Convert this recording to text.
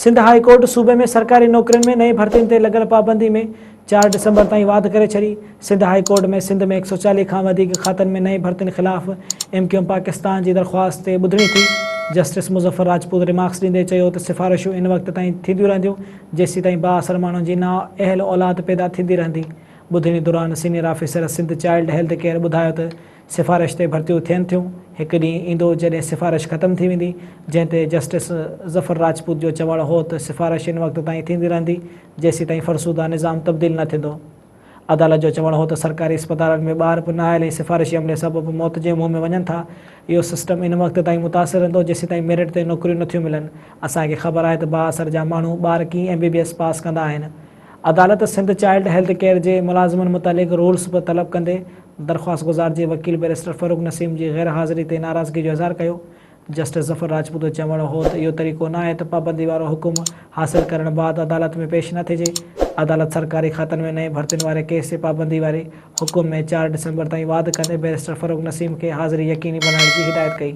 Sindh high court صوبي ۾ سرڪاري نوڪرين ۾ نئين ڀرتين تي لڳل پابندي ۾ چار ڊسمبر تائين واڌ ڪري ڇڏي. سنڌ هاء ڪورٽ ۾ سنڌ ۾ 140 کان وڌيڪ کاتن ۾ نئين ڀرتين خلاف ايم ڪيو ايم پاڪستان جي درخواست تي ٻڌڻي ٿي. جسٽس مظفر راجپوت ريمارڪس ڏيندي چيو ته سفارشون ان وقت تائين ٿينديون رهنديون جيسيتائين بااثر ماڻهن جي نااهل اولاد پيدا ٿيندي رهندي. ٻڌڻي دوران senior officer Sindh child health care ٻڌايو ته سفارش تي ڀرتيون ٿين ٿيون، هڪ ڏينهن ايندو جڏهن سفارش ختم ٿي ويندي، جنهن تي جسٽس ظفر راجپوت جو چوڻ هو ته سفارش ان وقت تائين ٿيندي رهندي جيسيتائين فرسوده نظام تبديل نه ٿيندو. عدالت جو چوڻ هو ته سرڪاري اسپتالن ۾ ٻار به نااهل ۽ سفارشي عملي سبب موت جي منهن ۾ وڃن ٿا، اهو سسٽم ان وقت تائين متاثر رهندو جيسيتائين ميرٽ تي نوڪريون نٿيون ملن، اسان کي خبر آهي ته بااثر جا ماڻهو ٻار ڪيئن M B B S pass ڪندا آهن. عدالت سنڌ چائلڊ هيلٿ ڪيئر جي ملازمن متعلق رولز به طلب ڪندي درخواستگذار جي وڪيل بئريسٽر فرخ نسيم جي غير حاضري تي ناراضگي جو اظهار ڪيو. جسٽس ظفر راجپوت جو چوڻ هو ته اهو طريقو ناهي ته پابندي وارو حڪم حاصل ڪرڻ بعد عدالت ۾ پيش نه ٿجي. عدالت سرڪاري کاتن ۾ نئين ڀرتين واري ڪيس جي پابندي واري حڪم ۾ چار ڊسمبر تائين واڌ ڪندي بئريسٽر فرخ نسيم کي حاضري يقيني بڻائڻ جي هدايت ڪئي.